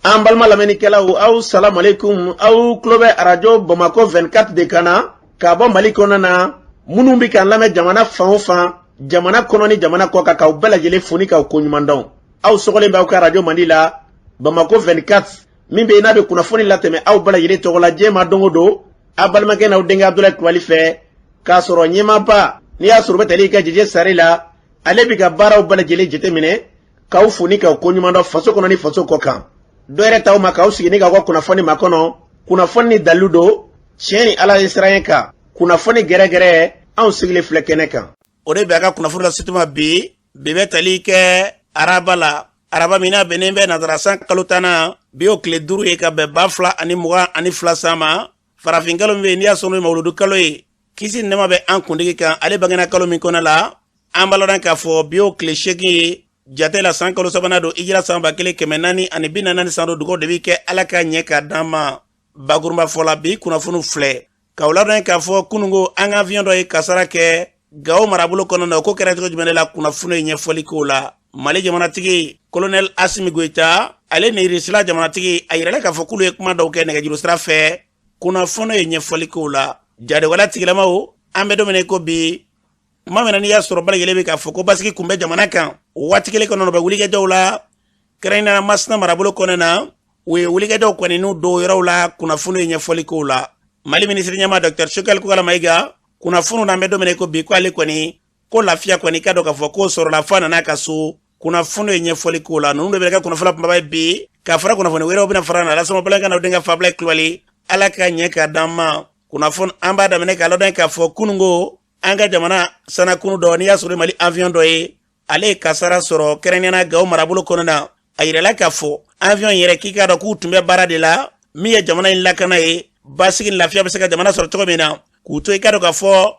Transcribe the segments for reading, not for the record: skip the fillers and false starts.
An balima lamɛnnikɛlaw, aw salamualeykum. Aw tulo bɛ Arajo Bamakɔ 24 de kan na k'a bɔ Mali kɔnɔ na. Minnu bɛ k'an lamɛn jamana fan o fan, jamana kɔnɔ ni jamana kɔ kan, k'aw bɛɛ lajɛlen fo ni k'aw koɲuman dɔn. Aw sɔgɔlen bɛ aw ka arajo mandi la, Bamakɔ 24, min bɛ yen n'a bɛ kunnafoni latɛmɛ aw bɛɛ lajɛlen tɔgɔ la diɲɛ ma don o don, aw balimakɛ n'aw denkɛ Abudulayi Kulubali fɛ, k'a sɔrɔ ɲɛmaaba n'i y'a sɔrɔ bɛ tali kɛ Jeje Sare la, ale bɛ ka baaraw bɛɛ lajɛlen jateminɛ, k'aw fo ni k'aw koɲuman dɔn faso kɔnɔ ni faso kɔ kan. Dɔ yɛrɛ t'aw ma k'aw sigi ni k'aw ka kunnafoni makɔnɔ, kunnafoni ni dalilu don, tiɲɛ ni Ala ye siran kan, kunnafoni gɛrɛgɛrɛ, anw sigilen filɛ kɛnɛ kan. O de bɛ a ka kunnafoni lase ma bi. Bi bɛ tali kɛ araba la, araba min n'a bɛnnen bɛ nazara san kalo 10nan, bi o tile 5 ye, ka bɛn 2022 san ma. Farafin kalo min bɛ yen n'i y'a sɔrɔ n'o ye mawuludu kalo ye, kisi nɛma bɛ an kuntigi kan, ale bangena kalo min kɔnɔ la, an b'a ladɔn k'a fɔ bi o tile 8 ye jate la, san kalo sabanan don, hijira san 1444 san don. Dugaw de bɛ kɛ Ala ka ɲɛ k'a d'an ma. Bakurunba fɔ la, bi kunnafoniw filɛ k'aw ladɔn k'a fɔ kununko an ka avion dɔ ye kasara kɛ Gawo marabolo kɔnɔ na. O ko kɛra cogo jumɛn de la? Kunnafoni ye ɲɛfɔli k'o la. Mali jamanatigi Kolonɛli Asimi Goyita, ale ni Irisila jamanatigi, a yirala k'a fɔ k'olu ye kuma dɔw kɛ nɛgɛjuru sira fɛ. Kunnafoni ye ɲɛfɔli k'o la. Jadewala tigilamaw, an bɛ don min na ko bi, tuma min na n'i y'a sɔrɔ bɛɛ lajɛlen bɛ k'a fɔ ko basigi kun bɛ jamana kan, o waati kelen kɔnɔ, u bɛ wulikajɔw la, kɛrɛnkɛrɛnnenya Masina marabolo kɔnɔ na. U ye wulikajɔw kɔni n'u don yɔrɔw la. Kunnafoni ye ɲɛfɔli k'o la. Mali minisiri ɲɛmaa Dr Choguel Kokalla Maïga, kunnafoniw na, an bɛ don min na ko bi, ko ale kɔni ko lafiya kɔni ka dɔn k'a fɔ k'o sɔrɔla fo a nana a ka so. Kunnafoni ye ɲɛfɔli k'o la. Ninnu de bɛ kɛ kunnafoni kunbaba ye bi, ka fara kunnafoni wɛrɛw bɛna fara na. Alasama balakan n'aw denkɛ Fabulayi Kulubali. Ala ka ɲɛ k'a d'an ma. Kunnafoni an b'a daminɛ k'a ladɔn k'a fɔ kununko an ka jamana sanakunu dɔ, n'i y'a sɔrɔ Mali avion dɔ ye, ale ye kasara sɔrɔ kɛrɛnkɛrɛnnenya Gawo marabolo kɔnɔ na. A yirala k'a fɔ avion yɛrɛ, k'i k'a dɔn k'u tun bɛ baara de la min ye jamana in lakana ye, basigi ni lafiya bɛ se ka jamana sɔrɔ cogo min na, k'u to i k'a dɔn k'a fɔ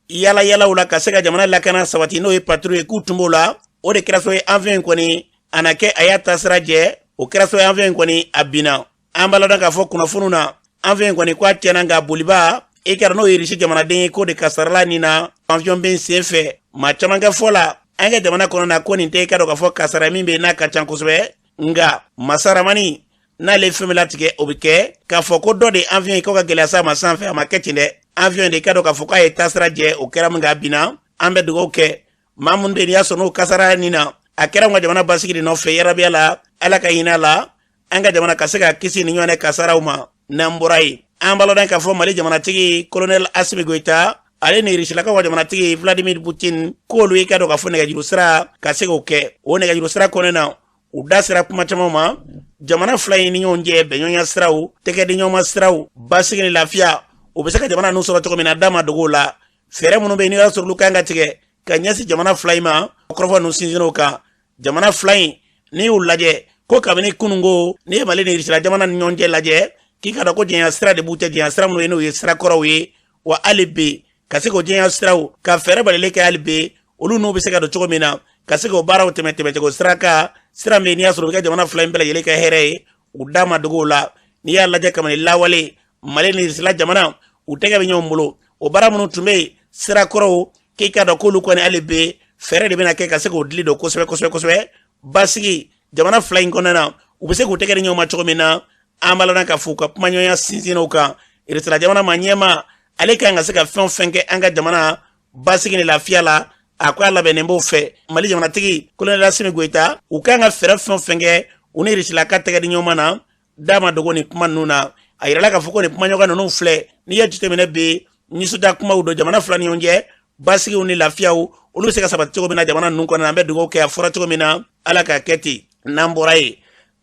yala yalaw la ka se ka jamana lakana sabati, n'o ye patrouille ye, k'u tun b'o la. O de kɛra sababu ye avion in kɔni a na kɛ a y'a taasira jɛ. O kɛra sababu ye avion in kɔni a binna. An b'a ladɔn k'a fɔ kunnafoniw na, avion in kɔni ko a tiɲɛna, nka boliba e kɛra n'o ye Irisi jamanaden ye, k'o de kasarala nin na avion bin sen fɛ. Maa caman ka fɔ la, an ka jamana kɔnɔ na, ko nin tɛ i ka dɔn k'a fɔ kasara min bɛ yen n'a ka ca kosɛbɛ, nka masaramani n'ale fɛn min latigɛ, o bɛ kɛ k'a fɔ ko dɔ de avion ye k'o ka gɛlɛya s'a ma sanfɛ. A ma kɛ ten dɛ. Avion de, i ka dɔn k'a fɔ k'a ye taasira jɛ, o kɛra min k'a binna. An bɛ dugawu kɛ maa minnu bɛ yen n'i y'a sɔrɔ n'o kasara nin na, a kɛra an ka jamana basigi de nɔfɛ. Yarabiya la, Ala ka hinɛ la an ka jamana ka se ka kisi ni ɲɔgɔn kasaraw ma. N'an bɔra yen, an b'a ladɔn k'a fɔ Mali jamanatigi Kolonɛli Asimi Goyita, ale ni Irisilakaw ka jamanatigi Vladimir Putin, k'olu y'i ka dɔn k'a fɔ nɛgɛjuru sira ka se k'o kɛ. O nɛgɛjuru sira kɔnɔna na, u da sera kuma caman ma jamana fila in ni ɲɔgɔn cɛ, bɛnɲɔgɔnya siraw, tɛgɛdiɲɔgɔnma siraw, basigi ni lafiya, o bɛ se ka jamana ninnu sɔrɔ cogo min na. Da ma dogo la, fɛɛrɛ minnu bɛ yen n'i y'a sɔrɔ olu kan ka tigɛ ka ɲɛsin jamana fila in ma, kɔrɔfɔ ninnu sinsin'o kan. Jamana fila in, n'i y'u lajɛ ko kabini kununko, n'i ye Mali ni Irisila jamana ni ɲɔgɔn cɛ lajɛ, k'i ka dɔn ko jɛnya sira de b'u cɛ, jɛnya sira minnu ye n'o ye sira kɔrɔw ye wa, hali bi ka se k'o jɛnya siraw ka fɛɛrɛ balili kɛ, hali bi olu n'u bɛ se ka don cogo min na ka se k'o baaraw tɛmɛ tɛmɛcogo sira kan, sira min n'i y'a sɔrɔ u bɛ kɛ jamana fila in bɛɛ lajɛlen ka hɛrɛ ye. U da ma dogo o la. N'i y'a lajɛ kabini lawale, Mali ni Irisila jamana u tɛgɛ bɛ ɲɔgɔn bolo. O baara minnu tun bɛ yen, sira kɔrɔw, k'i ka dɔn k'olu kɔni hali bi fɛɛrɛ de bɛna kɛ ka se k'o dili don kosɛbɛ kosɛbɛ kosɛbɛ, basigi jamana fila in kɔnɔna na, u bɛ se k'u tɛgɛ di ɲɔgɔn ma cogo min na. An b'a ladɔn k'a fɔ u ka kumaɲɔgɔnya sinsin o kan. Irisila jamana ma ɲɛma, ale kan ka se ka fɛn o fɛn kɛ an ka jamana basigi ni lafiya la, a ko a labɛnnen b'o fɛ. Mali jamanatigi Kolonɛli Asimi Goyita, u kan ka fɛɛrɛ fɛn o fɛn kɛ u ni Irisila ka tɛgɛ di ɲɔgɔn ma na, da ma dogo nin kuma ninnu na. A yirala k'a fɔ ko nin kumaɲɔgɔn ninnu filɛ, n'i ye jateminɛ bi, nisɔndiya kumaw don jamana fila ni ɲɔgɔn cɛ, basigiw ni lafiyaw, olu bɛ se ka sabati cogo min na jamana ninnu kɔnɔ. An bɛ dugawu kɛ, a fɔra cogo min na, Ala k'a kɛ ten. N'an bɔra yen,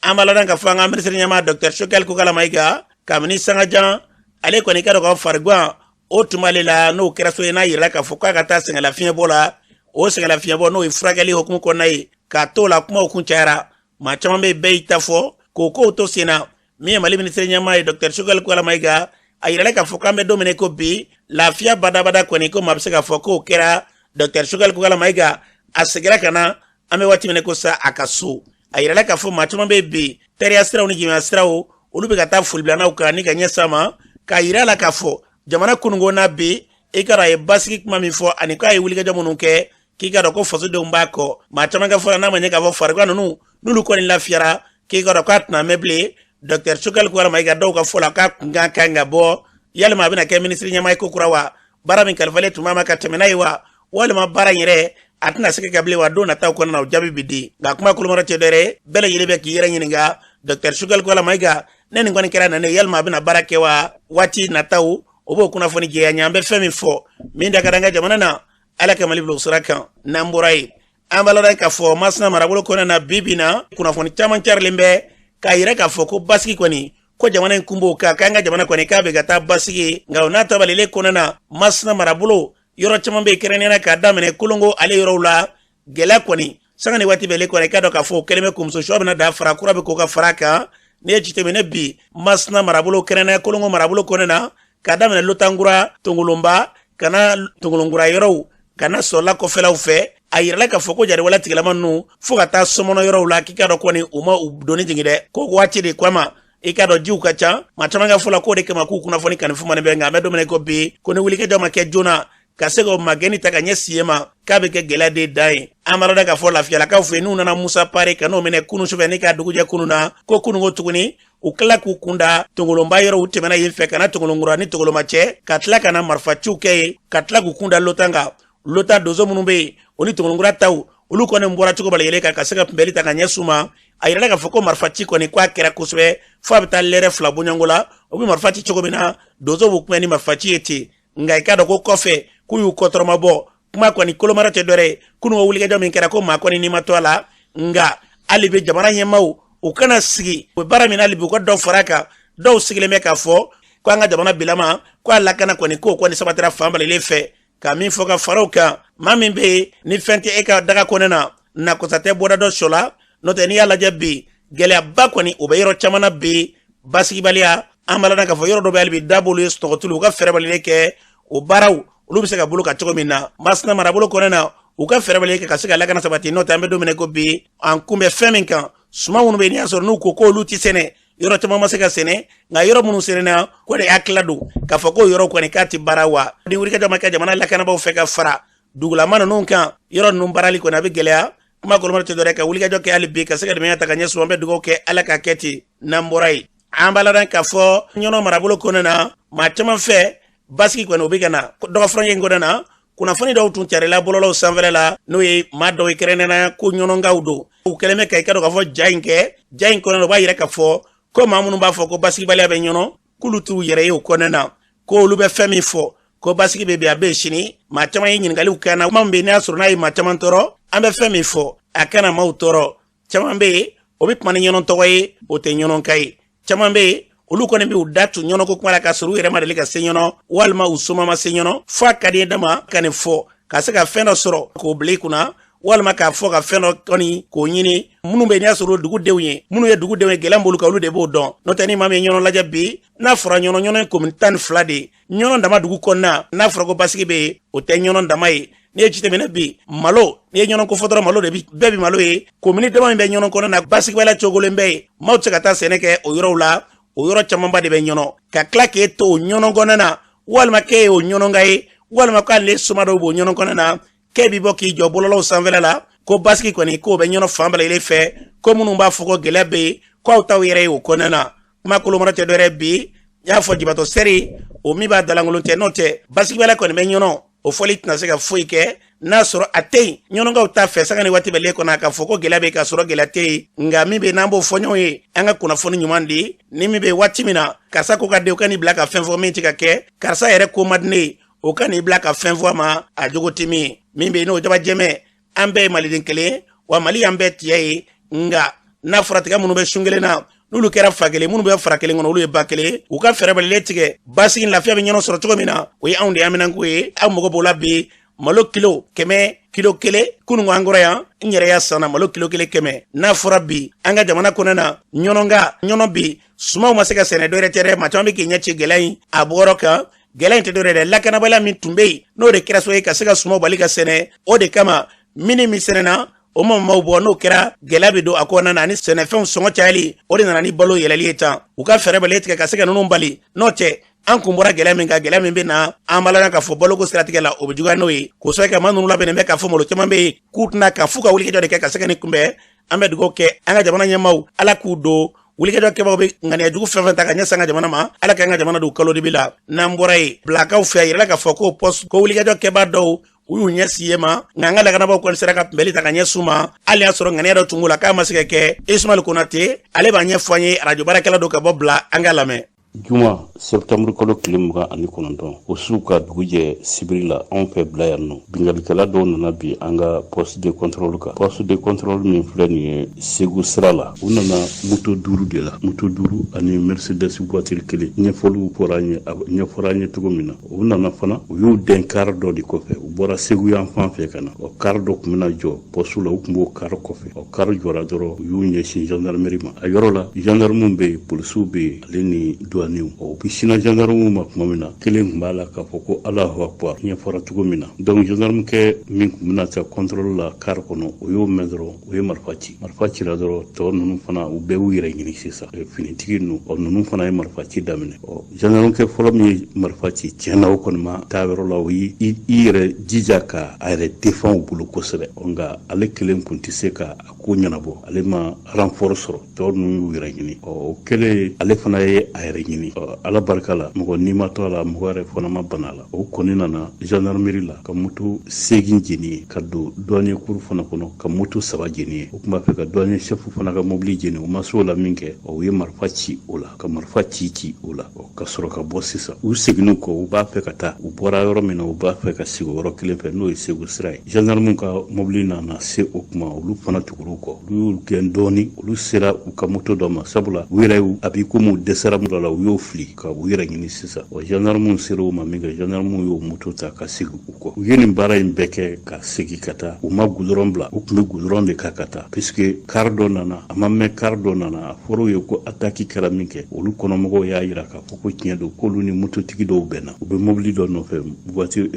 an b'a ladɔn k'a fɔ an ka minisiri ɲɛmaa Dr Choguel Kokalla Maïga, kabini sangajan ale kɔni ka dɔn ka fariguan o tun b'ale la, n'o kɛra so ye n'a yirala k'a fɔ k'a ka taa sɛgɛnlafiɲɛbɔ la. O sɛgɛnlafiɲɛbɔ, n'o ye furakɛli hukumu kɔnɔna ye, k'a t'o la, kumaw kun cayara, maa caman bɛ bɛɛ y'i ta fɔ k'o kow to sen na. Min ye Mali minisiri ɲɛmaa ye Dr Choguel Kokalla Maïga, a yirala k'a fɔ k'an bɛ don min na ko bi, lafiya badabada kɔni, ko maa bɛ se k'a fɔ k'o kɛra. Dr Choguel Kokalla Maïga, a seginna ka na, an bɛ waati min na ko sa, a ka so. A yirala k'a fɔ maa caman bɛ bi, teriya siraw ni jɛɲɔgɔnya siraw, olu bɛ ka taa folibilanaw kan ni ka ɲɛ s'a ma, k'a yira la k'a fɔ jamana kununko n'a bi, i ka dɔn a ye basigi kuma min fɔ ani k'a ye wulikajɔ minnu kɛ, k'i ka dɔn ko fasodenw b'a kɔ. Maa caman ka fɔ la, n'a ma ɲɛ k'a fɔ farigan ninnu n'olu kɔni lafiyara, K'i k'a dɔn k'a tɛna mɛn bilen, Dr Choguel Kokalla Maïga, dɔw ka fɔ la k'a kunkan kan ka bɔ. Yalima a bɛna kɛ minisiri ɲɛmaa ye ko kura wa? Baara min kalifalen tun b'a ma ka tɛmɛ n'a ye wa, walima baara in yɛrɛ a tɛna se ka kɛ bilen wa? Don nataw kɔnɔna na, o jaabi bɛ di. Nka kuma kolomara tɛ dɔwɛrɛ ye, bɛɛ lajɛlen bɛ k'i yɛrɛ ɲininka, Dr Choguel Kokalla Maïga, ne nin kɔni kɛra nane, yalima a bɛna baara kɛ wa? Waati nataw o b'o kunnafoni jɛya ɲɛ. An bɛ fɛn min fɔ min da ka di an ka jamana na, Ala ka Mali bila o sira kan. N'an bɔra yen, an b'a ladɔn k'a fɔ Masina marabolo kɔnɔna na, bi bi na, kunnafoni caman carilen bɛ k'a yira k'a fɔ ko basigi kɔni, ko jamana in kun b'o kan, k'an ka jamana kɔni k'a bɛ ka taa basigi. Nka o n'a tabalilen kɔnɔna na, Masina marabolo yɔrɔ caman bɛ yen, kɛrɛnkɛrɛnnenya k'a daminɛ Kolongo ale yɔrɔw la, gɛlɛya kɔni sanga ni waati bɛɛ kɔni, k'a dɔn k'a fɔ o kɛlen bɛ kumuso sɔ bɛna da fara kura bɛ k'o ka fara kan. N'i ye jateminɛ bi Masina marabolo, kɛrɛnkɛrɛnnenya Kolongo marabolo kɔnɔna na, k'a daminɛ Lotankura, Tongolonba, ka na Tongolonkura yɔrɔw, ka na Sɔla kɔfɛlaw fɛ, a yirala k'a fɔ ko jariwala tigilama ninnu, fo ka taa Sɔmɔnɔ yɔrɔw la, k'i k'a dɔn kɔni u ma u doni jigin dɛ, ko waati de kama, i k'a dɔn jiw ka ca. Maa caman ka fɔ la k'o de kama k'u kunnafoni kani fumani bɛ. Nka an bɛ don min na i ko bi, ko ni wulikajɔ ma kɛ joona ka se k'o magɛnni ta ka ɲɛsin yen ma, k'a bɛ kɛ gɛlɛya de dan ye. An b'a dɔn k'a fɔ Lafiyalakaw fɛ yen, n'u nana Musa Pare ka n'o minɛ kunun sufɛ ni k'a dugujɛ kunun na, ko kununko tuguni u tila k'u kunda Tongolonba yɔrɔ, u tɛmɛna yen fɛ ka na Tongolonkura ni Tongoloma cɛ, ka tila ka na marifaciw kɛ yen, ka tila k'u kunda Lotan kan. Lotan donso minnu bɛ yen, o ni Tongolonkura taw, olu kɔni bɔra cogo bala kan ka se ka kunbɛli ta ka ɲɛsin u ma. A yirala k'a fɔ ko marifaci kɔni k'a kɛra kosɛbɛ, fo a bɛ taa lɛrɛ 2 bɔɲɔgɔnko la. U bɛ marifa ci cogo min na, donso b'u kunbɛn ni marifaci ye ten. Nka i k'a dɔn ko kɔfɛ k'u y'u kɔtɔrɔma bɔ. Kuma kɔni kolomara tɛ dɔwɛrɛ ye, kunun wulikajɔ min kɛra, ko maa kɔni n'i ma to a la. Nka hali bi jamana ɲɛmaaw, u kana sigi u bɛ baara min na, hali bi u ka dɔ fara a kan. Dɔw sigilen bɛ k'a fɔ ko an ka jamana bilama ko a lakana kɔni, k'o kɔni sabatira fan balalen fɛ. Ka min fɔ ka fara o kan, maa min bɛ yen ni fɛn tɛ e ka daga kɔnɔ na, nakosa tɛ bɔda dɔ sɔ la. N'o tɛ, n'i y'a lajɛ bi, gɛlɛyaba kɔni o bɛ yɔrɔ caman na bi, basigibaliya. An b'a ladɔn k'a fɔ yɔrɔ dɔ bɛ hali bi dabolo ye sunɔgɔtulu, u ka fɛɛrɛ balilen kɛ o baaraw olu bɛ se ka bolo ka cogo min na Masina marabolo kɔnɔ na, u ka fɛɛrɛ balilen kɛ ka se ka lakana sabati. N'o tɛ, an bɛ don min na ko bi, an kun bɛ fɛn min kan, suman minnu bɛ yen n'i y'a sɔrɔ n'u ko k'olu tɛ sɛnɛ, yɔrɔ caman ma se ka sɛnɛ. Nka yɔrɔ minnu sɛnɛna ko de hakilila don k'a fɔ ko yɔrɔ kɔni k'a tɛ baara wa. Ni wulikajɔ ma kɛ jamana lakanabaaw fɛ ka fara dugulama ninnu kan, yɔrɔ ninnu baarali kɔni a bɛ gɛlɛya. Kuma kolomara tɛ dɔwɛrɛ, ka wulikajɔ kɛ hali bi ka se ka dɛmɛ ta ka ɲɛsin. An bɛ dugawu kɛ, Ala k'a kɛ ten. N'an bɔra yen, an b'a ladɔn k'a fɔ Ɲɔnɔ marabolo kɔnɔna na, maa caman fɛ basigi kɔni o bɛ ka na dɔgɔfurancɛ in kɔnɔna na. Kunnafoni dɔw tun carila bɔlɔlɔw sanfɛla la, n'o ye maa dɔw ye, kɛrɛnkɛrɛnnenya ko ɲɔnɔnkaw don, u kɛlen bɛ ka i ka dɔn k'a fɔ ja in kɛ. Ja in kɔnɔna na, u b'a yira k'a fɔ ko maa minnu b'a fɔ ko basigibaliya bɛ Ɲɔnɔ, k'olu t'u yɛrɛ ye o kɔnɔna na, ko olu bɛ fɛn min fɔ ko basigi bɛ bi, a bɛ yen sini. Maa caman ye ɲininkaliw kɛ an na. Kuma min bɛ yen n'i y'a sɔrɔ n'a ye maa caman tɔɔrɔ, an bɛ fɛn min fɔ a kana maaw tɔɔrɔ. Caman bɛ yen, o bɛ kuma ni Ɲɔnɔ tɔgɔ ye, o tɛ Ɲɔnɔka ye. Caman bɛ yen, olu kɔni b'u da tu Ɲɔnɔ ko kuma la k'a sɔrɔ u yɛrɛ ma deli ka se Ɲɔnɔ, walima u soma ma se Ɲɔnɔ. Fo a ka di dama ka nin fɔ ka se ka fɛn dɔ sɔrɔ k'o bila i kunna, walima k'a fɔ ka fɛn dɔ kɔni k'o ɲini. Minnu bɛ n'i y'a sɔrɔ dugudenw ye, minnu ye dugudenw ye, gɛlɛya b'olu kan, olu de b'o dɔn. N'o tɛ, ni maa min ye Ɲɔnɔ lajɛ bi, n'a fɔra Ɲɔnɔ, Ɲɔnɔ ye komini 12 de ye. Ɲɔnɔ dama dugu kɔnɔna, n'a fɔra ko basigi bɛ yen, o tɛ Ɲɔnɔ dama ye. N'i ye jateminɛ bi, malo, n'i ye Ɲɔnɔ ko fɔ dɔrɔn, malo de bi bɛɛ bi malo ye. Komini dama min bɛ Ɲɔnɔ kɔnɔ na, basigibaliya cogolen bɛ yen, maaw tɛ se ka taa sɛnɛ kɛ o yɔrɔw la. O yɔrɔ camanba de bɛ Ɲɔnɔ. Ka tila k'e to o Ɲɔnɔ kɔnɔ na, walima k'e ye o Ɲɔnɔka ye, walima k'ale soma dɔw b'o Ɲɔnɔ kɔnɔ na, k'e bi bɔ k'i jɔ bɔlɔlɔw sanfɛla la ko basigi kɔni k'o bɛ Ɲɔnɔ fan bɛɛ lajɛlen fɛ, ko minnu b'a fɔ ko gɛlɛya bɛ yen, ko aw t'aw yɛrɛ ye o kɔnɔna na. Kuma kolomara tɛ dɔwɛrɛ bi, n y'a fɔ jibatɔ sɛri o min b'a dalankolon tɛ. N'o tɛ, basigibaliya kɔni bɛ Ɲɔnɔ, o fɔli tɛna se ka foyi kɛ n'a sɔrɔ a tɛ yen. Ɲɔnɔkaw t'a fɛ sanga ni waati bɛɛ le kɔnɔ k'a fɔ ko gɛlɛya bɛ ka sɔrɔ gɛlɛya tɛ yen. Nka min bɛ n'an b'o fɔ ɲɔgɔn ye, an ka kunnafoni ɲuman di ni min bɛ waati min na, karisa ko ka den, o ka n'i bila ka fɛn fɔ min tɛ ka kɛ. Karisa yɛrɛ ko man di ne ye, o ka n'i bila ka fɛn fɔ a ma, a jogo tɛ min ye. Min bɛ yen n'o jaba jɛmɛ, an bɛɛ ye maliden kelen wa, Mali y'an bɛɛ tiɲɛ ye. Nka n'a fɔra tigɛ minnu bɛ sun kelen na, n'olu kɛra fa kelen, minnu bɛ fara kelen kɔnɔ, olu ye ba kelen. U ka fɛɛrɛ balilen tigɛ basigi, lafiya bɛ ɲɔgɔn sɔrɔ cogo min na, o ye anw de haminanko ye. Aw mago b'o la bi. Malo kilo 100, kilo kelen, kunun an kɔrɔ yan, n yɛrɛ y'a sanna malo kilo kelen 100. N'a fɔra bi an ka jamana kɔnɔ na, Ɲɔnɔnka Ɲɔnɔ bi sumanw ma se ka sɛnɛ, dɔwɛrɛ tɛ dɛ, maa caman bɛ k'i ɲɛ ci gɛlɛya in a bɔyɔrɔ kan. Gɛlɛya in tɛ dɔwɛrɛ dɛ, lakanabaliya min tun bɛ yen, n'o de kɛra sababu ye ka se ka sumanw bali ka sɛnɛ. O de kama min min sɛnɛna, o ma maaw bɔ. N'o kɛra, gɛlɛya bɛ don a kɔnɔna na, ani sɛnɛfɛnw sɔngɔ cayali, o de nana ni balo yɛlɛli ye tan. U ka fɛɛrɛ bali tigɛ ka se ka ninnu bali. N'o tɛ, an kun bɔra gɛlɛya min kan, gɛlɛya min bɛ na an b'a la k'a fɔ baloko siratigɛ la, o bɛ juguya n'o ye k'o sababu kɛ maa ninnu labɛnnen bɛ k'a fɔ malo caman bɛ yen k'u tɛna ka f'u ka wulikajɔ de kɛ ka se ka nin kunbɛn. An bɛ dugawu kɛ an ka jamana ɲɛmaaw, Ala k'u don wulikajɔ kɛbaaw bɛ ŋaniya jugu fɛn fɛn ta ka ɲɛsin an ka jamana ma, Ala k'an ka jamana don kalo dibi la. N'an bɔra yen, Bilakaw fɛ, a yirala k'a fɔ ko poste ko wulikajɔ kɛbaa dɔw u y'u ɲɛsin yen ma, nka an ka lakanabaaw kɔni sera ka kunbɛli ta ka ɲɛsin u ma, hali y'a sɔrɔ ŋaniya dɔ tun b'u la k'a ma se ka kɛ. Ismail Konate, ale b'a ɲɛfɔ an ye, arajo baarakɛla don ka bɔ Bila, an ka lamɛn. Juma sɛptanburu kalo tile 29, o su ka dugu jɛ sibiri la, anw fɛ Bila yan nɔ, binkannikɛla dɔw nana bin an ka poste de contrôle kan. Poste de contrôle min filɛ nin ye Segu sira la, u nana moto duuru de la, moto duuru ani Mercedes voiture kelen. Ɲɛfɔliw fɔra an ye, ɲɛfɔra an ye cogo min na, u nana fana, u y'u dɛn kari dɔ de kɔfɛ. U bɔra Segu yan fan fɛ ka na. Ɔ, kari dɔ tun bɛna jɔ poste la, u tun b'o kari kɔfɛ. Ɔ, kari jɔra dɔrɔn, u y'u ɲɛsin gendarmerie ma. A yɔrɔ la, gendarmew bɛ yen, polisiw bɛ yen, ale ni douaniers. Ɔ, u bɛ sinna gendarmew ma tuma min na, kelen tun b'a la k'a fɔ ko Alahu akubar, ɲɛfɔra cogo min na. Donc gendarmekɛ min tun bɛna taa contrôle la kari kɔnɔ, o y'o mɛn dɔrɔn, o ye marifa ci. Marifa cira dɔrɔn, tɔ ninnu fana, u bɛɛ y'u yɛrɛ ɲini sisan, finitigi ninnu. Ɔ, ninnu fana ye marifa ci daminɛ. Ɔ, gendarmekɛ fɔlɔ min ye marifa ci, tiɲɛ na, o kɔni ma taa yɔrɔ la, o y'i yɛrɛ jija ka a yɛrɛ défend u bolo kosɛbɛ. Nka ale kelen tun tɛ se ka a ko ɲɛnabɔ, ale ma renfort sɔrɔ, tɔ ninnu y'u yɛrɛ ɲini. Ɔ, o kɛlen, ale fana ye a yɛrɛ ɲini. Ɔ, Ala barika la, mɔgɔ ni ma to a la, mɔgɔ yɛrɛ fana ma bana a la. O kɔni nana gendarmerie la ka moto seegin jeni ye, ka don douanier kuru fana kɔnɔ ka moto saba jeni ye. U tun b'a fɛ ka douanier chef fana ka mobili jeni, u ma se o la min kɛ, ɔ, u ye marifa ci o la, ka marifa ci ci o la, ka sɔrɔ ka bɔ sisan. U seginn'u kɔ, u b'a fɛ ka taa u bɔra yɔrɔ min na, u b'a fɛ ka segin o yɔrɔ kelen fɛ, n'o ye Segu sira ye. Gendarmew ka mobili nana se o kuma, olu fana tugur'u kɔ, olu y'u gɛn dɔɔni, olu sera u ka moto dɔ ma, sabula u yɛrɛ a b'i komi u dɛsɛra dɔ la, u y'o fili ka u yɛrɛ ɲini sisan. Wa gendarmew sera u ma min kɛ, gendarmew y'o moto ta ka segin u kɔ. U ye nin baara in bɛɛ kɛ ka segin ka taa, u ma gudɔrɔn bila, u tun bɛ gudɔrɔn de kan ka taa, puisque kari dɔ nana, a ma mɛn, kari dɔ nana, a fɔra u ye ko ataki kɛra min kɛ, olu kɔnɔmɔgɔw y'a yira k'a fɔ ko tiɲɛ don, k'olu ni mototigi dɔw bɛnna, u bɛ mobili dɔ nɔfɛ, voiture,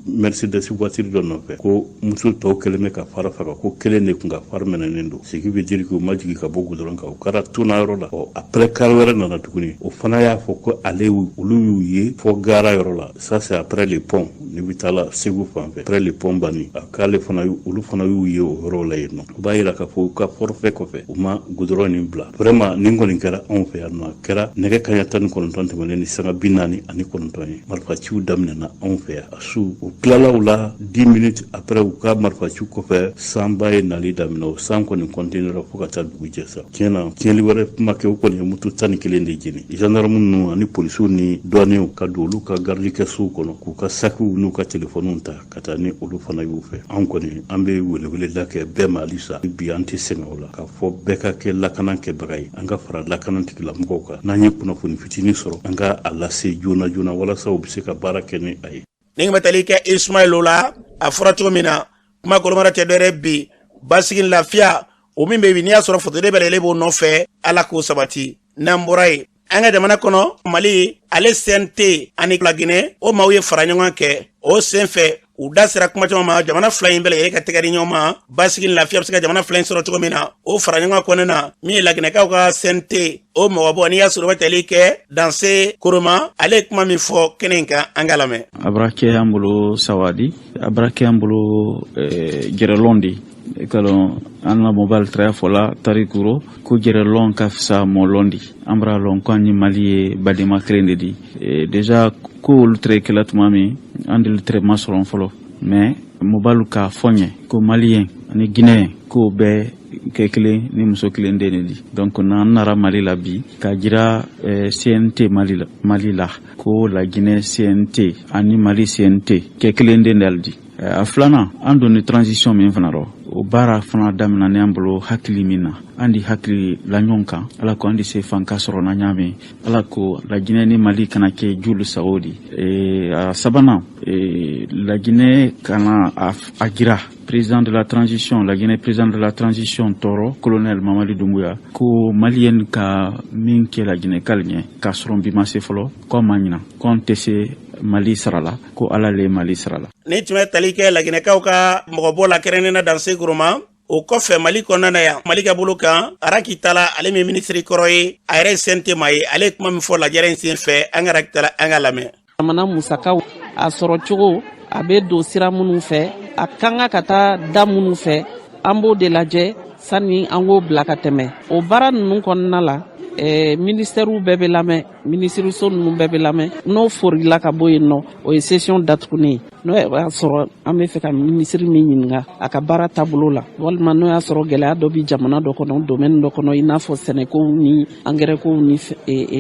Mercedes voiture dɔ nɔfɛ, ko moto tɔw kɛlen bɛ ka fara faga, ko kelen de tun ka fari mɛnɛnen don. Ce qui veut dire que u ma jigin ka bɔ gudɔrɔn kan, u kɛra tuna yɔrɔ la. Ɔ, après, kari wɛrɛ nana tuguni, o fana y'a fɔ ko ale olu y'u ye fɔ gara yɔrɔ la. Ça, c'est après le pont, n'i bɛ taa la Segu fan fɛ, après le pont Bani. A k'ale fana, olu fana y'u ye o yɔrɔ la yen nɔ. O b'a yira k'a fɔ u ka forfait kɔfɛ, u ma gudɔrɔn nin bila. Vraiment, nin kɔni kɛra anw fɛ yan nɔ. A kɛra nɛgɛ kaɲa 19 tɛmɛnen ni sanga 49 ye, marifaciw daminɛna anw fɛ yan a su. U tilala u la 10 minutes après, u ka marifaciw kɔfɛ, sanba ye nali daminɛ. O san kɔni continuera fo ka taa dugu jɛ sa. Tiɲɛ na, tiɲɛli wɛrɛ kuma kɛ, u kɔni ye moto 11 de jeni, gendarme ninnu ani polisiw ni douaniers, ka don olu ka garde kɛsow kɔnɔ k'u ka sakiw n'u ka telefɔniw ta ka taa ni olu fana y'u fɛ. Anw kɔni, an bɛ weleweleda kɛ bɛɛ ma halisa bi, an tɛ sɛgɛn o la k'a fɔ bɛɛ ka kɛ lakana kɛbaga ye, an ka fara lakana tigilamɔgɔw kan. N'an ye kunnafoni fitinin sɔrɔ, an ka a lase joona joona walasa u bɛ se ka baara kɛ ni a ye. Ni bɛ tali kɛ Ismail la, a fɔra cogo min na, kuma kolomara tɛ dɔwɛrɛ bi, basigi lafiya o min bɛ bi, n'i y'a sɔrɔ fasoden bɛɛ lajɛlen b'o nɔfɛ, Ala k'o sabati. N'an bɔra yen, an ka jamana kɔnɔ Mali, ale CNT ani Laginɛ, o maaw ye fara ɲɔgɔn kɛ. O sen fɛ, u da sera kuma caman ma, jamana fila in bɛɛ lajɛlen ka tɛgɛ di ɲɔgɔn ma, basigi ni lafiya bɛ se ka jamana fila in sɔrɔ cogo min na. O fara ɲɔgɔn kɔnɔna na, min ye Laginɛkaw ka CNT o mɔgɔ bɔ, n'i y'a sɔrɔ o bɛ tali kɛ Danse Koroma, ale ye kuma min fɔ kɛnɛ in kan, an ka lamɛn. A bara kɛ an bolo sawadi, a bara kɛ an bolo jɛrɛlɔn de i ka lɔn. An na mobile tara fɔla tariku rɔ ko jɛrɛlɔn ka fisa mɔlɔn di. An bara lɔn ko an ni Mali ye badenma kelen de di. Déjà, ko olu tɛrɛ kɛla tuma min, an deli tɛrɛ ma sɔrɔ fɔlɔ, mais mobile k'a fɔ ɲɛ ko Maliyɛn ani Guinéen k'o bɛɛ kɛ kelen ni muso kelen den de di. Donc n'an nara Mali la bi k'a jira CNT Mali la, Mali la ko la Guinée CNT ani Mali CNT kɛ kelen den de di. A filanan, an donni transition min fana rɔ, o baara fana damina ni an bolo hakili min na, an di hakili la ɲɔgɔn kan, Ala ko an di se fanka sɔrɔ na ɲa min, Ala ko Laginɛ ni Mali kana kɛ julu sago di. A sabanan, Laginɛ kana a jira président de la transition, la Guinée président de la transition tɔɔrɔ, colonel Mamadi Doumbouya, ko Maliyɛn ka min kɛ la Guinée k'ale ɲɛ k'a sɔrɔ bi ma se fɔlɔ, ko ma ɲina, ko an tɛ se Mali sara la, ko Ala le Mali sara la. Ni tun bɛ tali kɛ Laginɛkaw ka mɔgɔbɔ la kɛrɛnkɛrɛnnenya na Danse Koroma. O kɔfɛ, Mali kɔnɔna na yan, Mali ka bolo kan, Araki Tala, ale min minisiri kɔrɔ ye, a yɛrɛ ye CNT ma ye, ale ye kuma min fɔ lajɛrɛ in sen fɛ, an ka Araki Tala, an ka lamɛn. Jamana musakaw a sɔrɔ cogo, a bɛ don sira minnu fɛ, a ka kan ka taa da minnu fɛ, an b'o de lajɛ. Sani an k'o bila ka tɛmɛ, o baara ninnu kɔnɔna la, ministɛriw bɛɛ bɛ lamɛn, minisiriso ninnu bɛɛ bɛ lamɛn. N'o forila ka bɔ yen nɔ, o ye session datugunen ye. N'o y'a sɔrɔ an bɛ fɛ ka minisiri min ɲininka a ka baara taabolo la, walima n'o y'a sɔrɔ gɛlɛya dɔ bɛ jamana dɔ kɔnɔ, domaine dɔ kɔnɔ, i n'a fɔ sɛnɛkow ni angɛrɛkow ni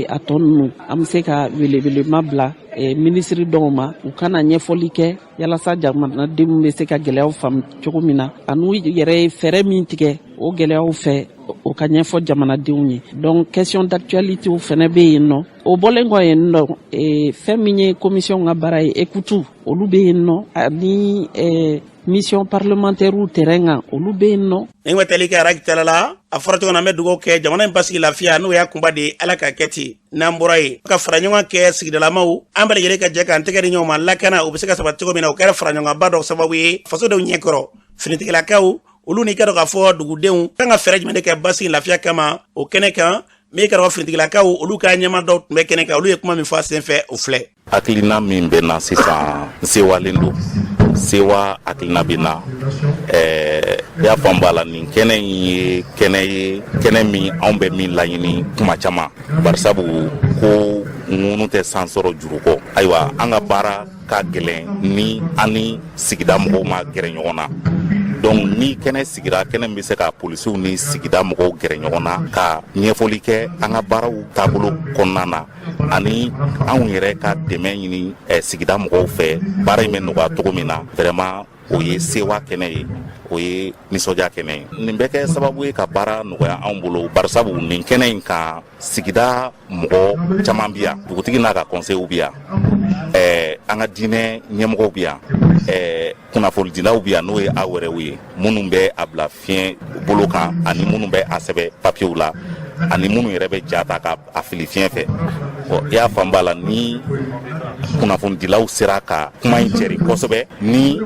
a tɔ ninnu, an bɛ se ka welewelema bila minisiri dɔw ma, u kana ɲɛfɔli kɛ yalasa jamanadenw bɛ se ka gɛlɛyaw faamu cogo min na, an'u yɛrɛ ye fɛɛrɛ min tigɛ o gɛlɛyaw fɛ, o ka ɲɛfɔ jamanadenw ye. Donc question d'actualité fɛnɛ bɛ yen nɔ. O bɔlen kɔ yen nɔ, fɛn min ye commission ka baara ye, écoute, olu bɛ yen nɔ, ani mission parlementaire terrain kan, olu bɛ yen nɔ. Ni bɛ tali kɛ araki tala la, a fɔra cogo min na, an bɛ dugawu kɛ jamana in basigi, lafiya, n'o y'a kunba de ye. Ala ka kɛ ten. N'an bɔra yen, ka fara ɲɔgɔn kɛ sigidalamaw, an bɛɛ lajɛlen ka jɛ k'an tɛgɛ di ɲɔgɔn ma, lakana o bɛ se ka sabati cogo min na, o kɛra fara ɲɔgɔnkanba dɔ sababu ye fasodenw ɲɛkɔrɔ. Finitigilakaw olu n'i ka dɔn k'a fɔ dugudenw kan ka fɛɛrɛ jumɛn de kɛ basigi, lafiya kama o kɛnɛ kan, min ka dɔn finitigilakaw olu ka ɲɛma dɔw tun bɛ kɛnɛ kan, olu ye kuma min fɔ a senfɛ, o filɛ. Hakilina min bɛ na sisan, n sewalen don, sewa hakilina bɛ na. I y'a faamu b'a la, nin kɛnɛ in ye kɛnɛ ye, kɛnɛ min anw bɛ min laɲini kuma caman, barisabu ko ŋunu tɛ san sɔrɔ juru kɔ. Ayiwa, an ka baara ka gɛlɛn ni an ni sigida mɔgɔw ma gɛrɛ ɲɔgɔn na. Donc ni kɛnɛ sigira, kɛnɛ min bɛ se ka polisiw ni sigida mɔgɔw gɛrɛ ɲɔgɔn na ka ɲɛfɔli kɛ an ka baaraw taabolo kɔnɔna na, ani anw yɛrɛ ka dɛmɛ ɲini sigida mɔgɔw fɛ, baara in bɛ nɔgɔya cogo min na, vraiment o ye sewa kɛnɛ ye, o ye nisɔndiya kɛnɛ ye. Nin bɛ kɛ sababu ye ka baara nɔgɔya anw bolo, barisabu nin kɛnɛ in kan, sigida mɔgɔ caman bi yan, dugutigi n'a ka conseil bi yan, an ka diinɛ ɲɛmɔgɔw bi yan, kunnafonidilaw bi yan, n'o ye aw yɛrɛw ye, minnu bɛ a bila fiɲɛ bolo kan, ani minnu bɛ a sɛbɛ papiyew la, ani minnu yɛrɛ bɛ ja ta ka a fili fiɲɛ fɛ. I y'a faamu b'a la, ni kunnafonidilaw sera ka kuma in cɛri kosɛbɛ, ni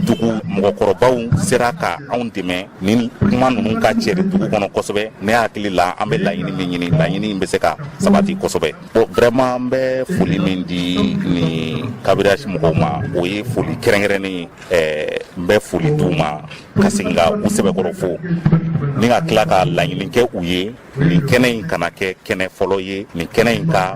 dugu mɔgɔkɔrɔbaw sera ka anw dɛmɛ ni kuma ninnu ka cɛri dugu kɔnɔ kosɛbɛ, ne hakili la an bɛ laɲini min ɲini, laɲini in bɛ se ka sabati kosɛbɛ. Bon, vraiment n bɛ foli min di ni CABDH mɔgɔw ma, o ye foli kɛrɛnkɛrɛnnen ye. N bɛ foli d'u ma ka segin ka u sɛbɛkɔrɔ fo, ni ka tila ka laɲini kɛ u ye, nin kɛnɛ in kana kɛ kɛnɛ fɔlɔ ye, nin kɛnɛ in ka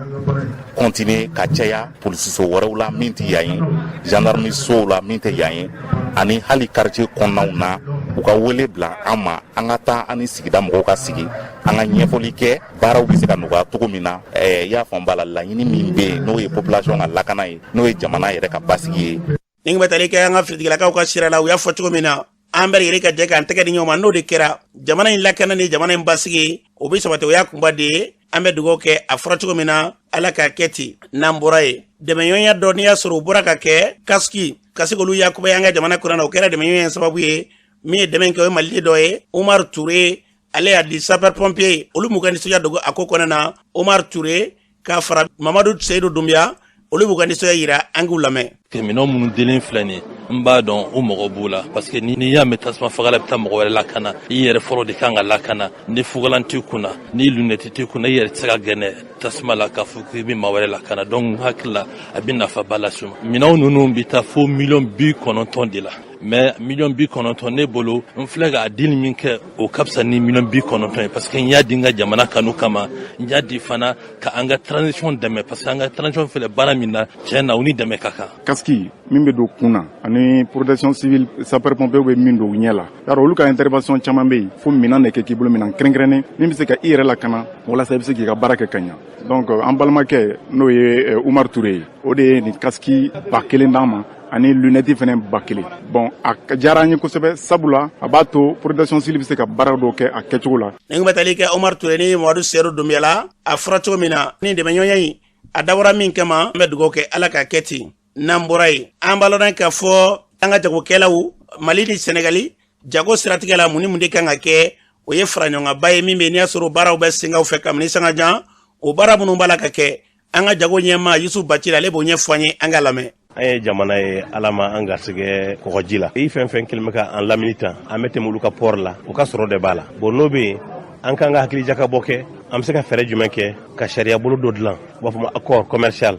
continuer ka caya polisiso wɛrɛw la min tɛ yan ye, gendarmerie sow la min tɛ yan ye, ani hali quartier kɔnɔnaw na, u ka wele bila an ma, an ka taa an ni sigida mɔgɔw ka sigi, an ka ɲɛfɔli kɛ, baaraw bɛ se ka nɔgɔya cogo min na. I y'a faamu b'a la, laɲini min bɛ yen, n'o ye population ka lakana ye, n'o ye jamana yɛrɛ ka basigi ye. Ni bɛ tali kɛ an ka finitigilakaw ka sira la, u y'a fɔ cogo min na, an bɛɛ lajɛlen ka jɛ k'an tɛgɛ di ɲɔgɔn ma, n'o de kɛra, jamana in lakana ni jamana in basigi o bɛ sabati, o y'a kunba de ye. An bɛ dugawu kɛ, a fɔra cogo min na, Ala k'a kɛ ten. N'an bɔra yen, dɛmɛɲɔgɔnya dɔ, n'i y'a sɔrɔ o bɔra ka kɛ casque ka se k'olu yakubaya an ka jamana kɔnɔ na, o kɛra dɛmɛɲɔgɔnya sababu ye. Min ye dɛmɛ kɛ, o ye Maliden dɔ ye, Umar Ture. Ale y'a di sapeur pompier olu m'u ka nisɔndiya dogo a ko kɔnɔna na. Umar Ture k'a fara Mamadu Seyidu Dunbiya, olu b'u ka nisɔndiya yira, an k'u lamɛn. Minɛn minnu dilen filɛ nin ye, n b'a dɔn o mɔgɔ b'u la, parce que n'i y'a mɛn tasuma fagala bɛ taa mɔgɔ wɛrɛ lakana, i yɛrɛ fɔlɔ de kan ka lakana. Ni fugalan t'i kunna, ni lunette t'i kunna, i yɛrɛ tɛ se ka gɛnɛ tasuma la k'a fɔ k'i bɛ maa wɛrɛ lakana. Donc n hakili la, a bɛ nafaba lase u ma. Minɛnw ninnu bɛ taa fo miliyɔn 90 de la, mais miliyɔn 90, ne bolo, n filɛ k'a dili min kɛ, o ka fisa ni miliyɔn 90 ye, parce que n y'a di n ka jamana kanu kama, n y'a di fana ka an ka transition dɛmɛ, parce que an ka transition filɛ baara min na, tiɲɛ na, u ni dɛmɛ ka kan. Casque min bɛ don kun na, ani protection civile sapeur pompier bɛ min don u ɲɛ la, yarɔ olu ka intervention caman bɛ yen, fo minɛn de kɛ k'i bolo, minɛn kɛrɛnkɛrɛnnen min bɛ se ka i yɛrɛ lakana walasa i bɛ se k'i ka baara kɛ ka ɲa. Donc an balimakɛ, n'o ye Umar Ture ye, o de ye nin casque 1000 d'an ma, ani lunette fɛnɛ 1000. Bon, a diyara an ye kosɛbɛ, sabula a b'a to protection civile bɛ se ka baara dɔw kɛ a kɛcogo la. Ni bɛ tali kɛ Omar Ture ni Mamadu Seyidu Dunbiya la, a fɔra cogo min na, ni dɛmɛɲɔgɔnya in a dabɔra min kama, an bɛ dugawu kɛ, Ala k'a kɛ ten. N'an bɔra yen, an b'a lɔn k'a fɔ an ka jagokɛlaw Mali ni Sɛnɛgali, jago siratigɛ la, mun ni mun de kan ka kɛ? O ye faraɲɔgɔnkanba ye min bɛ, n'i y'a sɔrɔ baaraw bɛ senkaw fɛ kabini sangajan, o baara minnu b'a la ka kɛ, an ka jago ɲɛma Yusu Bacili, ale b'o ɲɛfɔ an ye, an ka lamɛn. An ye jamana ye, Ala ma an garisɛgɛ kɔgɔji la. I fɛn fɛn kelen bɛ ka an lamini tan, an bɛ tɛmɛ olu ka port la, u ka sɔrɔ de b'a la. Bon, n'o bɛ yen, an k'an ka hakili jakabɔ kɛ, an bɛ se ka fɛɛrɛ jumɛn kɛ ka sariya bolo dɔ dilan, u b'a fɔ ma accord commercial,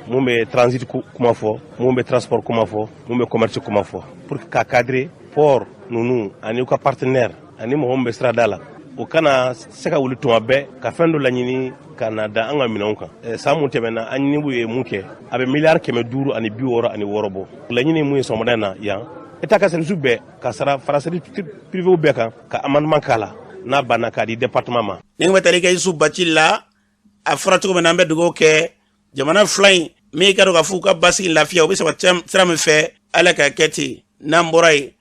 mun bɛ transit kuma fɔ, mun bɛ transport kuma fɔ, mun bɛ commerce kuma fɔ, pour que ka cadrer port ninnu ani u ka partenaire. Ani mɔgɔ min bɛ sirada la, o kana se ka wuli tuma bɛɛ ka fɛn dɔ laɲini ka na da an ka minɛnw kan. San mun tɛmɛna, an ɲinibu ye mun kɛ, a bɛ miliyari 566 bɔ. Laɲini mun ye sɔgɔmada in na yan, État ka service bɛɛ ka sara fara service privé bɛɛ kan, ka amendement k'a la, n'a banna, k'a di département ma. Ni bɛ tali kɛ Yusu Bacili la, a fɔra cogo min na, an bɛ dugawu kɛ jamana fila in min ka dɔn k'a fɔ u ka basigi, lafiya, u bɛ sabati sira min fɛ, Ala ka kɛ ten. N'an bɔra yen,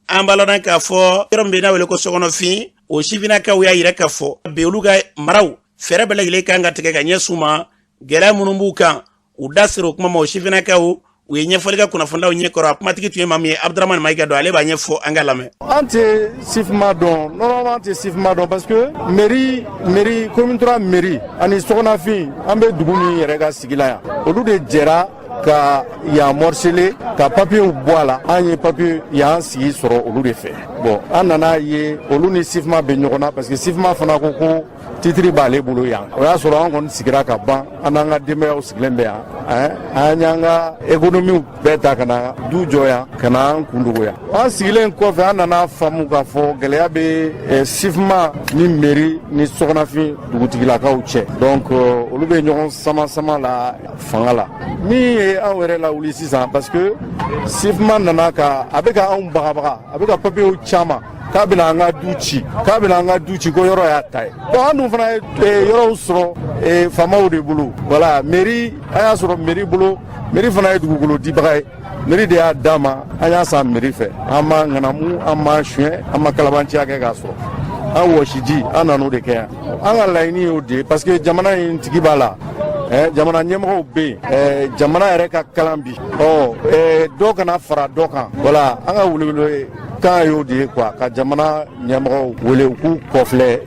an b'a lɔn k'a fɔ yɔrɔ min bɛ n'a wele ko Sɔkɔnɔfin, o sifinnakaw y'a yira k'a fɔ bi olu ka maraw fɛɛrɛ bɛɛ lajɛlen kan ka tigɛ ka ɲɛsin u ma, gɛlɛya minnu b'u kan, u da sera o kuma ma. O sifinnakaw, u ye ɲɛfɔli kɛ kunnafonilaw ɲɛkɔrɔ. A kumatigi tun ye maa min ye, Abudramani Mayiga don, ale b'a ɲɛfɔ, an ka lamɛn. An tɛ SIFMA dɔn, normalement an tɛ SIFMA dɔn, parce que mairie, commune 3 mairie ani Sɔgɔnafin, an bɛ dugu min yɛrɛ ka sigi la yan, olu de jɛra ka yan morceler, ka papiyew bɔ a la. An ye papiye yan sigi sɔrɔ olu de fɛ. Bon, an nana ye olu ni SIFMA bɛ ɲɔgɔn na, parce que SIFMA fana ko ko titiri b'ale bolo yan. O y'a sɔrɔ an kɔni sigira ka ban, an n'an ka denbayaw sigilen bɛ yan. An y'an ka économiew bɛɛ ta ka na du jɔ yan, ka na an kun dogo yan. An sigilen kɔfɛ, an nana faamu k'a fɔ gɛlɛya bɛ SIFMA ni mairie ni Sɔgɔnafin dugutigilakaw cɛ. Donc olu bɛ ɲɔgɔn sama sama la fanga la. Min ye anw yɛrɛ lawuli sisan, parce que SIFMA nana ka a bɛ ka anw bagabaga, a bɛ ka papiyew caman k'a bɛna an ka du ci, k'a bɛna an ka du ci, ko yɔrɔ y'a ta ye. Bon, an dun fana ye yɔrɔw sɔrɔ faamaw de bolo. Voilà, mairie, an y'a sɔrɔ mairie bolo. Mairie fana ye dugukolo dibaga ye, mairie de y'a d'an ma, an y'a san mairie fɛ. An ma ŋanamu, an ma suɲɛ, an ma kalabanciya kɛ k'a sɔrɔ. An wɔsiji, an nan'o de kɛ yan. An ka laɲini y'o de ye, parce que jamana in tigi b'a la, jamana ɲɛmɔgɔw bɛ yen, jamana yɛrɛ ka kalan bi ɔ dɔ kana fara dɔ kan. Voilà, an ka welewele kan y'o de ye quoi, ka jamana ɲɛmɔgɔw wele u k'u kɔfilɛ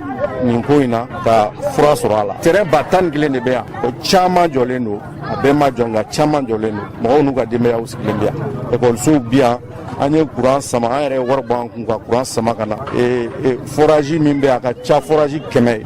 nin ko in na ka fura sɔrɔ a la. Terrain 11 000 de bɛ yan, o caman jɔlen don, a bɛɛ ma jɔ, nka caman jɔlen don. Mɔgɔw n'u ka denbayaw sigilen bɛ yan, ekɔlisow bi yan. An ye kuran sama, an yɛrɛ ye wari bɔ an kun ka kuran sama ka na. Forage min bɛ, a ka ca forage 100 ye.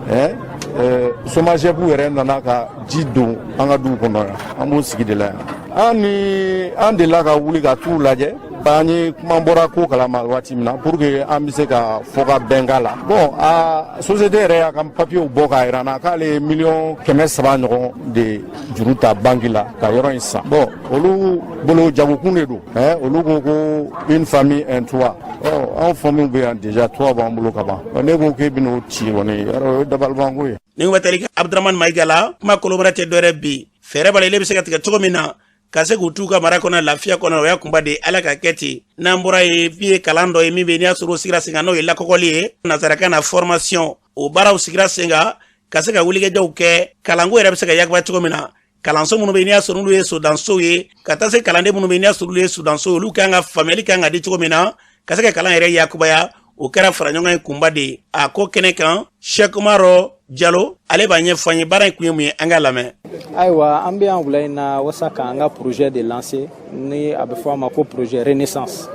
SOMAGEP yɛrɛ nana ka ji don an ka duw kɔnɔ yan, an b'o sigi de la yan. An ni an delila ka wuli ka t'u lajɛ, an ye kuma bɔra ko kalama waati min na, pour que an bɛ se ka fɔ ka bɛn k'a la. Bon, a société yɛrɛ y'a ka papiyew bɔ k'a yira n na k'ale ye miliyɔn 300 ɲɔgɔn de juru ta banki la ka yɔrɔ in san. Bon, olu bolo jagokun de don. Olu ko ko une famille, un toit. Ɔ, anw famille bɛ yan déjà, toit b'an bolo ka ban. Ne ko k'e bɛn'o ci kɔni, yarɔ o ye dabalibanko ye. Ni bɛ tali kɛ Abudramani Mayiga la, kuma kolobara tɛ dɔwɛrɛ bi, fɛɛrɛ b'a la ile bɛ se ka tigɛ cogo min na ka se k'u t'u ka mara kɔnɔ, lafiya kɔnɔ, o y'a kunba de. Ala ka kɛ ten. N'an bɔra yen, min ye kalan dɔ ye min bɛ n'i y'a sɔrɔ o sigira sen kan, n'o ye lakɔkɔli ye nansarakan na, formation, o baaraw sigira sen kan ka se ka wulikajɔw kɛ, kalanko yɛrɛ bɛ se ka yakuba cogo min na. Kalanso minnu bɛ n'i y'a sɔrɔ olu ye sodansow ye, ka taa se kalanden minnu bɛ n'i y'a sɔrɔ olu ye sudanso, olu kan ka faamuyali kan ka di cogo min na ka se ka kalan yɛrɛ yakubaya, o kɛra fara ɲɔgɔn ye kunba de ye a ko kɛnɛ kan. Sɛkumaro Jalo, ale b'a ɲɛfɔ an ye baara in kun ye mun ye, an ka lamɛn. Ayiwa, an bɛ yan wula in na wasa k'an ka projet de lancer, ni a bɛ fɔ a ma ko projet Renaissance.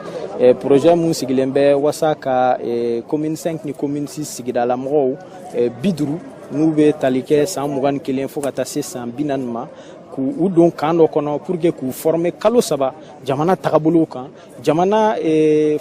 Projet mun sigilen bɛ wasa ka commune 5 ni commune 6 sigidala mɔgɔw 50, n'u bɛ tali kɛ san 21 fo ka taa se san 40 ma, k'u don camp dɔ kɔnɔ pour que k'u former kalo 3 jamana tagabolow kan, jamana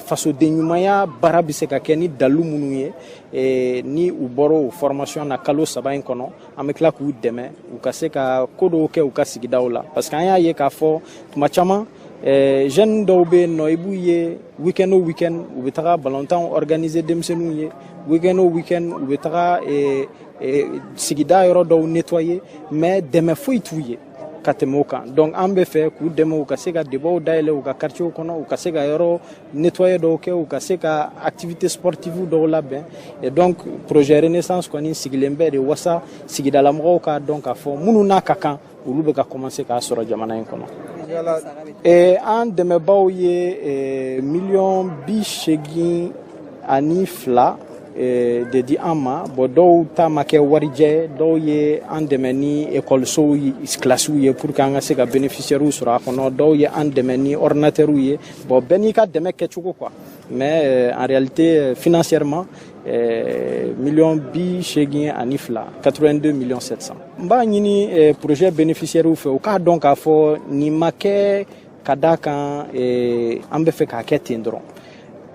fasoden ɲumanya baara bɛ se ka kɛ ni dalu minnu ye. Ni u bɔra o formation na kalo 3 in kɔnɔ, an bɛ tila k'u dɛmɛ u ka se ka ko dɔw kɛ u ka sigidaw la, parce que an y'a ye k'a fɔ tuma caman jeune dɔw bɛ yen nɔ, i b'u ye week-end o week-end u bɛ taga balontan organiser denmisɛnninw ye, week-end o week-end u bɛ taga sigida yɔrɔ dɔw nettoyer, mais dɛmɛ foyi t'u ye ka tɛmɛ o kan. Donc an bɛ fɛ k'u dɛmɛ u ka se ka débatw dayɛlɛ u ka quartier kɔnɔ, u ka se ka yɔrɔ nettoyer dɔw kɛ, u ka se ka activité sportive dɔw labɛn. Et donc projet Renaissance kɔni sigilen bɛ de wasa sigidalamɔgɔw k'a dɔn k'a fɔ minnu n'a ka kan, olu bɛ ka commencer k'a sɔrɔ jamana in kɔnɔ. An dɛmɛbaw ye miliyɔn 82 de di an ma. Bon, dɔw ta ma kɛ warijɛ, dɔw ye an dɛmɛ ni ekɔlisow kilasiw ye pour que an ka se ka bénéficiaires sɔrɔ a kɔnɔ, dɔw ye an dɛmɛ ni ordinateurs ye. Bon, bɛɛ n'i ka dɛmɛ kɛcogo quoi, mais en réalité, financièrement, miliyɔn 82, 82 millions 700. N b'a ɲini projet bénéficiaires fɛ, u k'a dɔn k'a fɔ nin ma kɛ ka d'a kan an bɛ fɛ k'a kɛ ten dɔrɔn.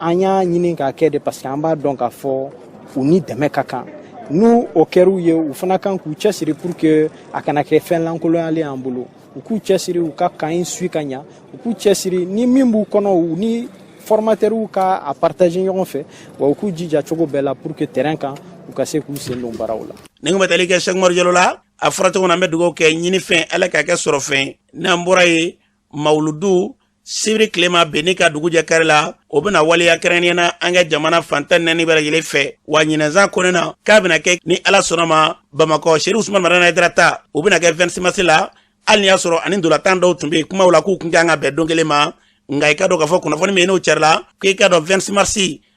An y'a ɲini k'a kɛ de parce que an b'a dɔn k'a fɔ u ni dɛmɛ ka kan. N'u o kɛr'u ye, u fana kan k'u cɛsiri pour que a kana kɛ fɛn lankolonyalen an bolo. U k'u cɛsiri, u ka camp in suit ka ɲa. U k'u cɛsiri ni min b'u kɔnɔ, u ni formateurw ka a partager ɲɔgɔn fɛ, wa u k'u jija cogo bɛɛ la pour que terrain kan, u ka se k'u sen don baaraw la. Ni kun bɛ tali kɛ Sɛki Umaru Jalo la, a fɔra cogo min na, an bɛ dugawu kɛ, ɲinifɛn Ala k'a kɛ sɔrɔfɛn. N'an bɔra yen, mawuludu sibiri tile ma bɛn ni ka dugu jɛ kari la, o bɛna waleya kɛrɛnkɛrɛnnenya na an ka jamana fan 14 bɛɛ lajɛlen fɛ. Wa ɲinɛnsan kɔnɔ na, k'a bɛna kɛ ni Ala sɔnna ma, Bamakɔ Serifu Usumani Madani Hayidara ta, o bɛna kɛ 26 mars la. Hali ni y'a sɔrɔ ani ntolatan dɔw tun bɛ yen kumaw la k'u kun kan ka bɛn don kelen ma, nka i ka dɔn k'a fɔ kunnafoni min n'o carila k'i ka dɔn 26 mars,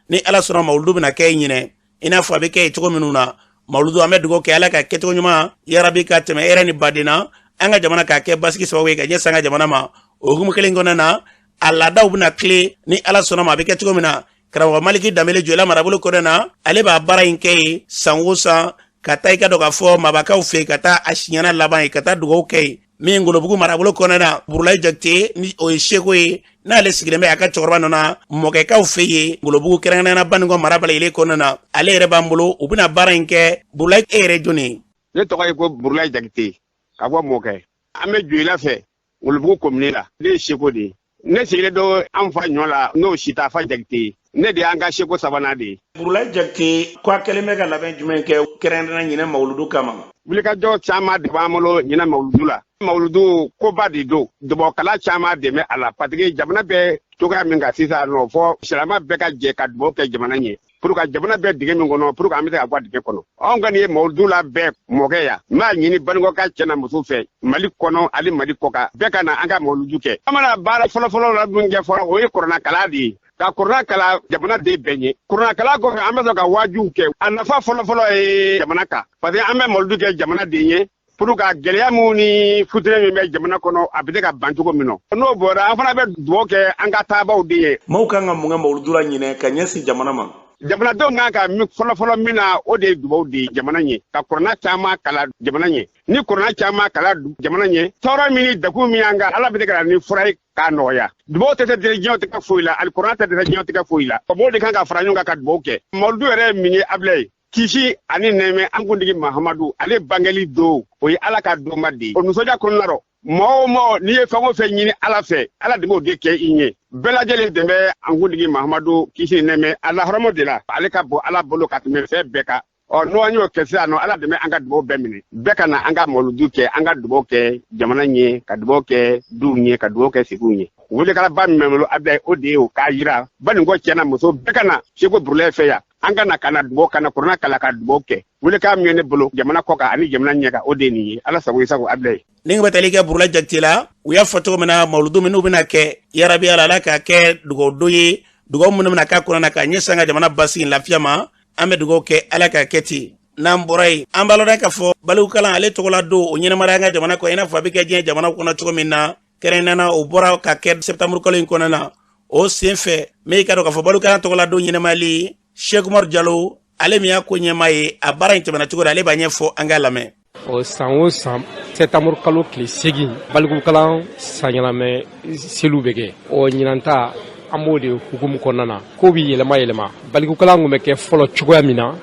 ni Ala sɔnna, mawuludu bɛna kɛ ɲinɛ i n'a fɔ a bɛ kɛ yen cogo minnu na. Mawuludu, an bɛ dugawu kɛ, Ala ka kɛcogo ɲuman yarabi ka tɛmɛ hɛrɛ ni baden na an ka jamana, k'a kɛ basigi sababu ye ka ɲɛsin an ka jamana ma. O hukumu kelen kɔnɔna na, a laadaw bɛna tile ni Ala sɔnna ma, a bɛ kɛ cogo min na. Karamɔgɔ Maliki Danbele, Joyila marabolo kɔnɔna na, ale b'a baara in kɛ yen san o san, ka taa i ka dɔn k'a fɔ mabakaw fɛ, ka taa a siɲɛna laban ye, ka taa dugawu kɛ yen. Min Ngolobugu marabolo kɔnɔna na, Burulayi Jakite, ni o ye seko ye, n'ale sigilen bɛ a ka cɛkɔrɔba nɔ na mɔkɛkaw fɛ yen Ngolobugu, kɛrɛnkɛrɛnnenya na Banikɔ mara bɛɛ lajɛlen kɔnɔna na, ale yɛrɛ b'an bolo, u bɛna baara in kɛ. Burulayi, e yɛrɛ jɔni ye? Ne tɔgɔ ye ko Burulayi Jakite, ka bɔ Mɔkɛ. An bɛ Joyila fɛ, Ngolobugu komini la. Ne ye seko de ye. Ne sigilen don an fa ɲɔ la, n'o Sitafa Jakite ye. Ne de y'an ka seko sabanan de ye. Burulayi Jakite, ko a kɛlen bɛ ka labɛn jumɛn kɛ kɛrɛnkɛrɛnnenya ɲinɛ mawuludu kama? Wulikajɔ caman de b'an bolo ɲinɛ mawuludu la. Mawuludu koba de don, dubawukala caman de bɛ a la, parce que jamana bɛ cogoya min kan sisan nɔ, fɔ silamɛ bɛɛ ka jɛ ka dubawu kɛ jamana ɲɛ, pour que jamana bɛ dingɛ min kɔnɔ, pour que an bɛ se ka bɔ a dingɛ kɔnɔ. Anw kɔni ye mawuludu labɛn Mɔkɛ yan. N b'a ɲini Banikɔka cɛ n'a muso fɛ, Mali kɔnɔ ani Mali kɔkan, bɛɛ ka na an ka mawuludu kɛ. An mana baara fɔlɔfɔlɔ la min kɛ fɔlɔ, o ye kuranɛkalan de ye, ka kuranɛ kalan jamana den bɛɛ ɲɛ. Kuranɛkalan kɔfɛ, an bɛ sɔrɔ ka waajuw kɛ. A nafa fɔlɔfɔlɔ ye jamana kan, parce que an bɛ mawuludu kɛ jamana den ye pour ka gɛlɛya minnu ni fitinɛ min bɛ jamana kɔnɔ, a bɛ se ka ban cogo min na. N'o bɔra, an fana bɛ dugawu kɛ an ka taabaw de ye. Maaw kan ka mun kɛ mawuludu la ɲinɛ ka ɲɛsin jamana ma? Jamanadenw kan ka min fɔlɔfɔlɔ min na, o de ye dugawu de ye jamana ɲɛ, ka kuranɛ caman kalan jamana ɲɛ. Ni kuranɛ caman kalan jamana ɲɛ, tɔɔrɔ min ni degun min y'an kan, Ala bɛ se ka na ni fura ye k'a nɔgɔya. Dubaw tɛ se diɲɛ tigɛ foyi la, ali kuranɛ tɛ dɛsɛ diɲɛ tigɛ foyi la. Mɔgɔw de kan ka fara ɲɔgɔn kan ka dubaw kɛ. Mawuludu yɛrɛ ye min ye, Abilaye, kisi ani nɛɛmɛ an kuntigi Mahamadu, ale bangeli don, o ye Ala ka donba de ye. O nisɔndiya kɔnɔna rɔ, mɔgɔ o mɔgɔ, n'i ye fɛn o fɛn ɲini Ala fɛ, Ala de b'o de kɛ i ɲɛ. Bɛɛ lajɛlen de bɛ an kuntigi Mahamadu, kisi ni nɛɛmɛ, a lahɔrɔmɔ de la, ale ka bon Ala bolo ka tɛmɛ fɛn bɛɛ kan. Ɔ n'o an y'o kɛ sisan nɔ, Ala de bɛ an ka dugawu bɛɛ minɛ. Bɛɛ ka na an ka mawuludu kɛ, an ka dugawu kɛ jamana ɲɛ, ka dugawu kɛ duw ɲɛ, ka dugawu kɛ sigiw ɲɛ. Welekalaba min bɛ n bolo Abilaye, o de ye o k'a yira Banikɔ cɛ n'a muso bɛɛ ka na Seko Burulayi fɛ yan. An ka na ka na dugawu, ka na kuranɛ kalan, ka dugawu kɛ. Welekan min ye ne bolo jamana kɔ kan ani jamana ɲɛ kan, o de ye nin ye. Ala sago i sago Abilaye. Ni bɛ tali kɛ Burulayi Jakite la, u y'a fɔ cogo min na, mawuludu minnu bɛna kɛ, yarabi Ala, Ala k'a kɛ dugawu don ye, dugawu minnu bɛna k'a kɔnɔna na ka ɲɛsin an ka jamana basigi lafiya ma. An bɛ dugawu kɛ, Ala k'a kɛ ten. N'an bɔra yen, an b'a lɔn k'a fɔ balikukalan ale tɔgɔla don, o ɲɛnamaya an ka jamana kɔnɔ i n'a fɔ a bɛ kɛ diɲɛ jamanaw kɔnɔ cogo min na. Kɛrɛnkɛrɛnnenya na, o bɔra ka kɛ sɛptanburu kalo in kɔnɔna na. O sen fɛ, min ka dɔn k'a fɔ balikukalan tɔgɔla don ɲɛnamayali, Sɛki Umaru Jalo, ale min y'a ko ɲɛmaa ye, a baara in tɛmɛna cogo di, ale b'a ɲɛfɔ, an k'a lamɛn. O san o san, sɛptanburu kalo tile 8, balikukalan sanyɛlɛmɛ seliw bɛ kɛ. O ɲinan ta, an b'o de hukumu kɔnɔna na. Ko bɛ yɛlɛma yɛlɛma. Balikukalan tun bɛ kɛ fɔlɔ cogoya min na,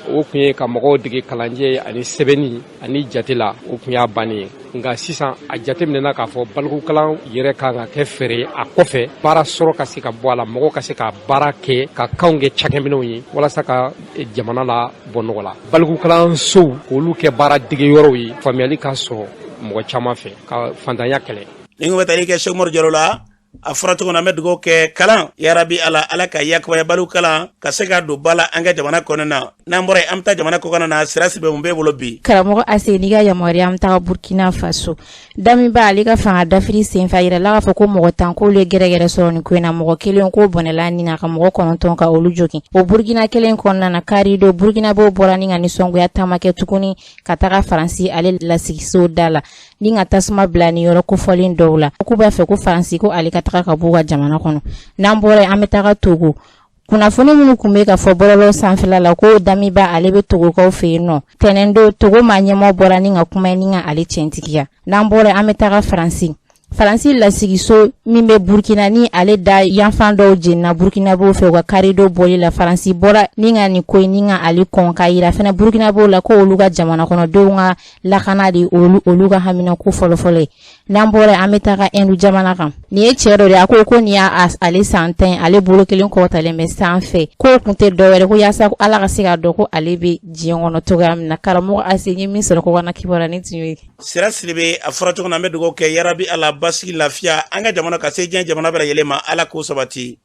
o tun ye ka mɔgɔw dege kalanjɛ ani sɛbɛnni ani jate la, o tun y'a bannen ye. Nka sisan, a jateminɛna k'a fɔ balikukalan yɛrɛ kan ka kɛ fɛɛrɛ ye a kɔfɛ, baara sɔrɔ ka se ka bɔ a la, mɔgɔw ka se ka baara kɛ, ka kanw kɛ cakɛminɛnw ye walasa ka jamana la bɔ nɔgɔ la. Balikukalansow, k'olu kɛ baara dege yɔrɔw ye, faamuyali ka sɔrɔ mɔgɔ caman fɛ, ka fantanya kɛlɛ. Ni bɛ tali kɛ Sɛki Umaru Jalo la, a fɔra cogo min na, an bɛ dugawu kɛ kalan, yarabi Ala, Ala ka yakubaya balikukalan ka se ka don ba la an ka jamana kɔnɔna na. N'an bɔra yen, an bɛ taa jamana kɔkan na. Sirasi bɛ mun b'e bolo bi? Karamɔgɔ Ase, n'i ka yamaruya, an bɛ taga Burkina Faso. Damiba ale ka fanga dafiri senfɛ, a yirala k'a fɔ ko mɔgɔ 10 k'olu ye gɛrɛgɛrɛ sɔrɔ nin ko in na. Mɔgɔ kelen k'o bɔnɛla ni na, ka mɔgɔ 9 ka olu jogin. O Burkina kelen kɔnɔna na, kari don, Burkinabɛw bɔra ni ka nisɔngoya taama kɛ tuguni ka taga Faransi ale lasigiso da la, ni ka tasuma bila ni yɔrɔ kofɔlen dɔw la, k'u b'a fɛ ko Faransi ko ale ka taga ka b'u ka jamana kɔnɔ. N'an bɔra yen, an bɛ taga Togo. Kunnafoni minnu tun bɛ ka fɔ bɔlɔlɔ sanfɛla la ko Damiba ale bɛ Togokaw fɛ yen nɔ, tɛnɛn don, Togo maa ɲɛmɔgɔ bɔra ni ka kuma ni ka ale tiɲɛtigiya. N'an bɔra, an bɛ taga Faransi. Faransi lasigiso min bɛ Burkina ni ale da yanfan dɔw jenina Burkinabɛw fɛ u ka karidon bɔli la, Faransi bɔra ni ka nin ko in ni ka ale kɔn, k'a yira fana Burkinabɛw la ko olu ka jamana kɔnɔdenw ka lakana de olu ka haminako fɔlɔfɔlɔ ye. N'an bɔra, an bɛ taga Ɛndu jamana kan. Nin ye cɛ dɔ de, a ko ko nin y'a ale san 10, ale bolo kelen kɔrɔtalen bɛ sanfɛ, k'o kun tɛ dɔwɛrɛ ko yaasa Ala ka se k'a dɔn ko ale bɛ diɲɛ kɔnɔ cogoya min na. Karamɔgɔ Ase, n ye min sɔrɔ kɔkanna kibaruya ni tun ye. Sira Sidibe, a fɔra cogo min na, an bɛ dugawu kɛ, yarabi Ala, basigi, lafiya an ka jamana ka se diɲɛ jamana bɛɛ lajɛlen ma, Ala k'o sabati.